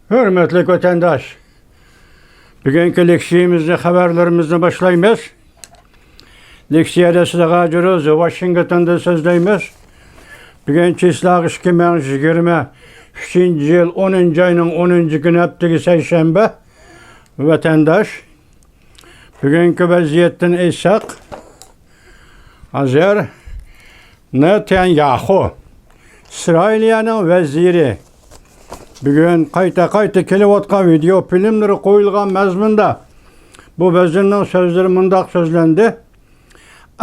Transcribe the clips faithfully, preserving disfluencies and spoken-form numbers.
ھۆرمەتلىك ۋەتەنداش، بۈگۈنكى لېكسىيەمىزنى، خەۋەرلىرىمىزنى باشلايمىز. لېكسىيەدە سىلىغا جۇرۇز ۋاشىنگتوندىن سۆزلەيمىز. بۈگۈن چىسلاغ ئىككى مىڭ يىگىرمە ئۈچىنچى يىل، ئونىنچى ئاينىڭ ئونىنچى كۈنى، ھەپتىگە سەيشەنبە. ۋەتەنداش، بۈگۈنكى ۋەزىيەتتىن ئېيتساق، ھازىر نېتانياخۇ، ئىسرائىلىيەنىڭ ۋەزىرى، بۈگۈن قايتا-قايتا كېلىۋاتقان ۋىدېئو فىلىملىرى قويۇلغان مەزمۇندا بۇ ۋەزىرنىڭ سۆزلىرى مۇنداق سۆزلەندى: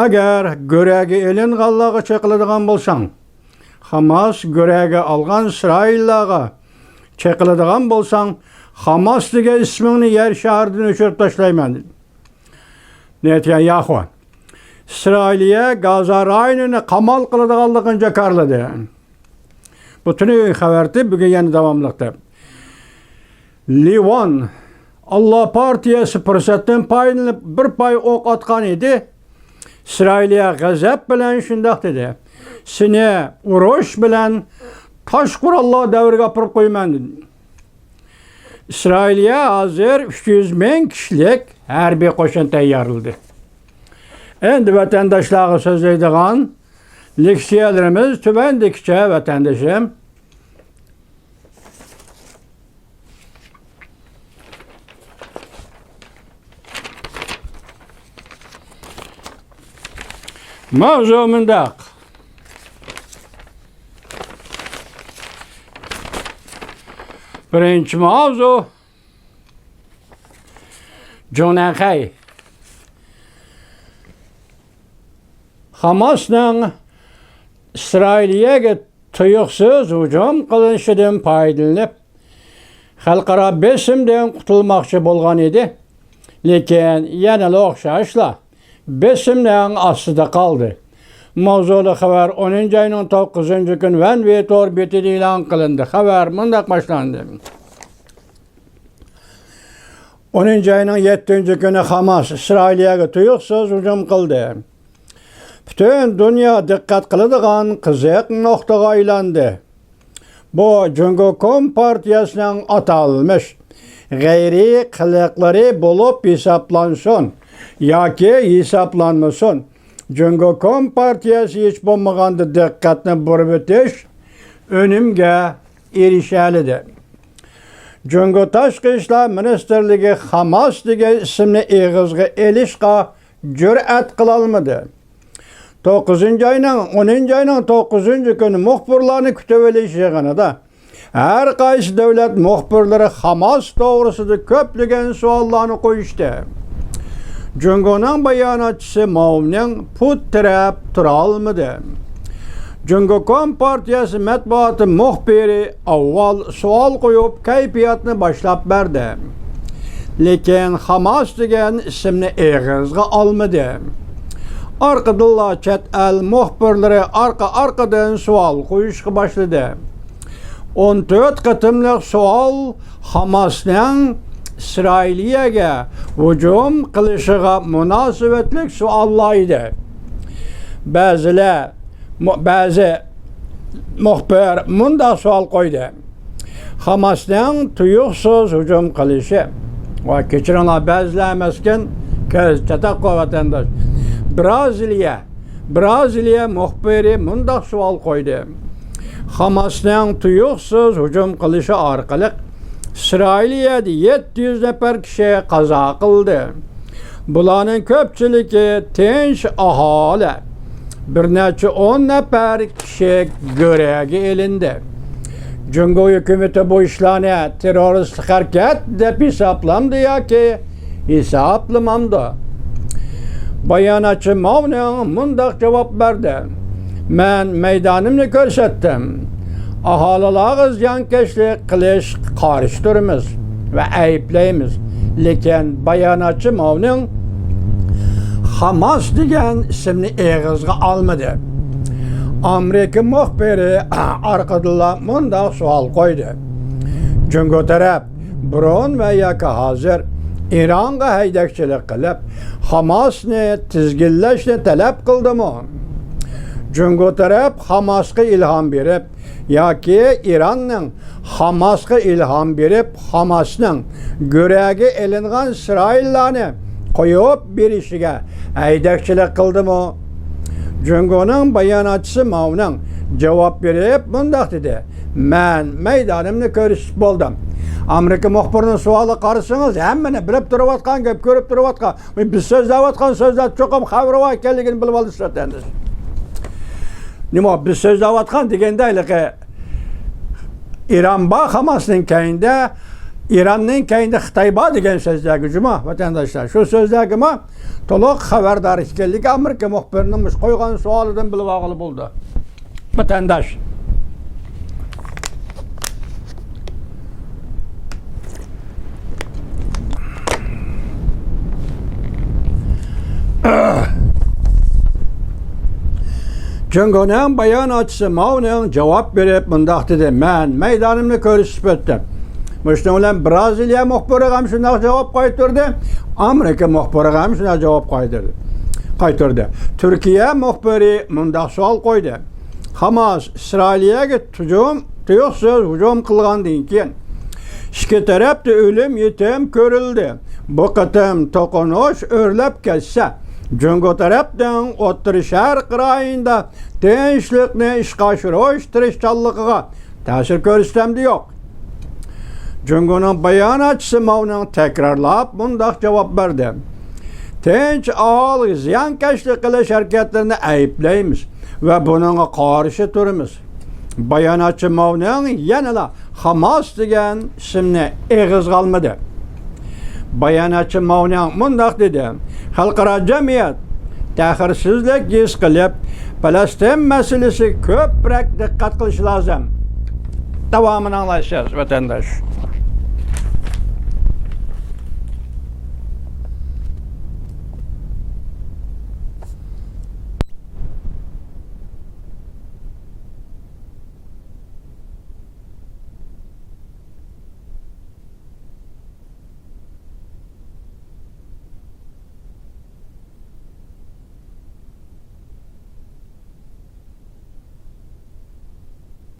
«ئەگەر گۆرەگە ئېلىنغانلارغا چېقىلىدىغان بولساڭ، خاماس گۆرەگە ئالغان ئىسرائىللارغا چېقىلىدىغان بولساڭ، خاماس دېگەن ئىسمىڭنى يەر شارىدىن ئۆچۈرۈپ تاشلايمەن» دېدى. نېتانياخۇ ئىسرائىلىيە گازا رايونىنى قامال قىلىدىغانلىقىنى جاكارلىدى. بۇ تۈنۈگۈن خەۋەردى، بۈگۈن يەنە داۋاملىقتا. لىۋان، ئاللا پارتىيەسى پۇرسەتتىن پايدىلىنىپ بىر پاي ئوق ئاتقان ئىدى. ئىسرائىلىيە غەزەپ بىلەن شۇنداق دېدى: «سېنى ئۇرۇش بىلەن تاش قوراللار دەۋرىگە ئاپىرىپ قويىمەن» دېدى. ئىسرائىلىيە ھازىر ئۈچ يۈز مىڭ كىشىلىك ھەربىي قوشۇن تەييارلىدى. ئەمدى ۋەتەنداشلارغا سۆزلەيدىغان لېكسىيەلىرىمىز تۆۋەندىكىچە، ۋەتەندىشىم. ماۋزۇ مۇنداق. بىرىنچى ماۋزۇ، جۇڭنەنخەي. خاماسنىڭ ئىسرائىلىيەگە تۇيۇقسىز ھۇجۇم قىلىنىشىدىن پايدىلىنىپ، خەلقئارا بېسىمدىن قۇتۇلماقچى بولغان ئىدى. لېكىن يەنىلا ئوخشاشلا بېسىمنىڭ ئاستىدا قالدى. ماۋزۇلۇق خەۋەر ئونىنچى ئاينىڭ توققۇزىنچى كۈنى ۋەنۋې تور بېتىدە ئېلان قىلىندى. خەۋەر مۇنداق باشلاندى. ئونىنچى ئاينىڭ يەتتىنچى كۈنى خاماس ئىسرائىلىيەگە تۇيۇقسىز ھۇجۇم قىلدى. پۈتۈن دۇنيا دىققەت قىلىدىغان قىزىق نۇقتىغا ئايلاندى. بۇ جۇڭگو كومپارتىيەسىنىڭ ئاتالمىش غەيرىي قىلىقلىرى بولۇپ ھېسابلانسۇن ياكى ھېسابلانمىسۇن، جۇڭگو كومپارتىيەسى ھېچ بولمىغاندا دىققەتنى بۇرۇۋېتىش، ئۈنۈمگە ئېرىشەلىدى. جۇڭگو تاشقى ئىشلار مىنىستىرلىكى خاماس دېگەن ئىسىمنى ئېغىزغا ئېلىشقا جۈرئەت قىلالمىدى. توققۇزىنچى ئاينىڭ، ئونىنچى ئاينىڭ توققۇزىنچى كۈنى مۇخبىرلارنى كۈتۈۋېلىش يىغىنىدا ھەر قايسى دۆلەت مۇخبىرلىرى خاماس توغرىسىدا كۆپلىگەن سوئاللارنى قويۇشتى. جۇڭگونىڭ باياناتچىسى ماۋنىڭ پۇت تىرەپ تۇرالمىدى. جۇڭگو كومپارتىيەسى مەتبۇئاتى مۇخبىرى ئاۋۋال سوئال قويۇپ، كەيپىياتنى باشلاپ بەردى. لېكىن خاماس دېگەن ئىسىمنى ئېغىزغا ئالمىدى. ئارقىدىنلا چەت ئەل مۇخبىرلىرى ئارقا-ئارقىدىن سوئال قويۇشقا باشلىدى. ئون تۆت قېتىملىق سوئال خاماسنىڭ ئىسرائىلىيەگە ھۇجۇم قىلىشىغا مۇناسىۋەتلىك سوئاللار ئىدى. بەزىلەر، مۇ-، بەزى مۇخبىر مۇنداق سوئال قويدى: خاماسنىڭ تۇيۇقسىز ھۇجۇم قىلىشى، ۋە كەچۈرۈڭلار، بەزىلەر ئەمەسكەن، كۆز چاتاق قوي ۋەتەنداش. برازىلىيە، برازىلىيە مۇخبىرى مۇنداق سوئال قويدى: خاماسنىڭ تۇيۇقسىز ھۇجۇم قىلىشى ئارقىلىق ئىسرائىلىيەدە يەتتە يۈز نەپەر كىشى قازا قىلدى. بۇلارنىڭ كۆپچىلىكى تىنچ ئاھالە. بىر نەچچە ئون نەپەر كىشى گۆرەگە ئېلىندى. جۇڭگو ھۆكۈمىتى بۇ ئىشلارنى تېررورىستلىق ھەرىكەت دەپ ھېسابلامدۇ ياكى ھېسابلىمامدۇ؟ باياناتچى ماۋنىڭ مۇنداق جاۋاب بەردى: مەن مەيدانىمنى كۆرسەتتىم. ئاھالىلارغا زىيانكەشلىك قىلىشقا قارشى تۇرىمىز ۋە ئەيىبلەيمىز. لېكىن باياناتچى ماۋنىڭ خاماس دېگەن ئىسىمنى ئېغىزغا ئالمىدى. ئامېرىكا مۇخبىرى ئارقىدىنلا مۇنداق سوئال قويدى: جۇڭگو تەرەپ بۇرۇن ۋە ياكى ھازىر ئىرانغا ھەيدەكچىلىك قىلىپ، خاماسنى تىزگىنلەشنى تەلەپ قىلدىمۇ؟ جۇڭگو تەرەپ خاماسقا ئىلھام بېرىپ ياكى ئىراننىڭ خاماسقا ئىلھام بېرىپ، خاماسنىڭ گۆرەگە ئېلىنغان ئىسرائىللارنى قويۇپ بېرىشىگە ھەيدەكچىلىك قىلدىمۇ؟ جۇڭگونىڭ باياناتچىسى ماۋنىڭ جاۋاب بېرىپ مۇنداق دېدى: «مەن مەيدانىمنى كۆرسىتىپ بولدۇم.» ئامېرىكا مۇخبىرىنىڭ سوئالىغا قارىسىڭىز، ھەممىنى بىلىپ تۇرۇۋاتقان، گەپ كۆرۈپ تۇرۇۋاتقان، بىز سۆزلەۋاتقان سۆزلەر چوقۇم خەۋىرى بار ئىكەنلىكىنى بىلىۋالىسىز ۋەتەنداش. نېمە، بىز سۆزلەۋاتقان دېگەندە، ھېلىقى ئىران بار، خاماسنىڭ كەينىدە، ئىراننىڭ كەينىدە خىتاي بار دېگەن سۆزلەرگە جۇما، ۋەتەنداشلار. شۇ سۆزلەرگىمۇ تولۇق خەۋەردار ئىكەنلىكى ئامېرىكا مۇخبىرىنىڭ مۇشۇ قويغان سوئالىدىن بىلىۋالغىلى بولىدۇ. ۋەتەنداش. جۇڭگونىڭ باياناتچىسى ماۋنىڭ جاۋاب بېرىپ مۇنداق دېدى: «مەن مەيدانىمنى كۆرسىتىپ ئۆتتۈم.» مۇشۇنىڭ بىلەن برازىلىيە مۇخبىرى ھەم شۇنداق جاۋاب قايتۇردى، ئامېرىكا مۇخبىرى ھەم شۇنداق جاۋاب قايتۇردى. قايتۇردى. تۈركىيە مۇخبىرى مۇنداق سوئال قويدى: خاماس ئىسرائىلىيەگە ھۇجۇم، تۇيۇقسىز ھۇجۇم قىلغاندىن كېيىن، ئىككى تەرەپتە ئۆلۈم يېتىم كۆرۈلدى. بۇ قېتىم توقۇنۇش ئۆرلەپ كەتسە، جۇڭگو تەرەپنىڭ ئوتتۇرا شەرق رايونىدا تىنچلىقنى ئىشقا ئاشۇرۇش تىرىشچانلىقىغا تەسىر كۆرسىتەمدۇ يوق؟ جۇڭگونىڭ باياناتچىسى ماۋنىڭ تەكرارلاپ مۇنداق جاۋاب بەردى: «تىنچ ئاھالىگە زىيانكەشلىك قىلىش ھەرىكەتلىرىنى ئەيىبلەيمىز ۋە بۇنىڭغا قارشى تۇرىمىز.» باياناتچى ماۋنىڭ يەنىلا خاماس دېگەن ئىسىمنى ئېغىزغا ئالمىدى. باياناتچى ماۋنىڭ مۇنداق دېدى: «خەلقئارا جەمئىيەت تەخىرسىزلىك ھېس قىلىپ، پەلەستىن مەسىلىسىگە كۆپرەك دىققەت قىلىشى لازىم.» داۋامىنى ئاڭلايسىز، ۋەتەنداش.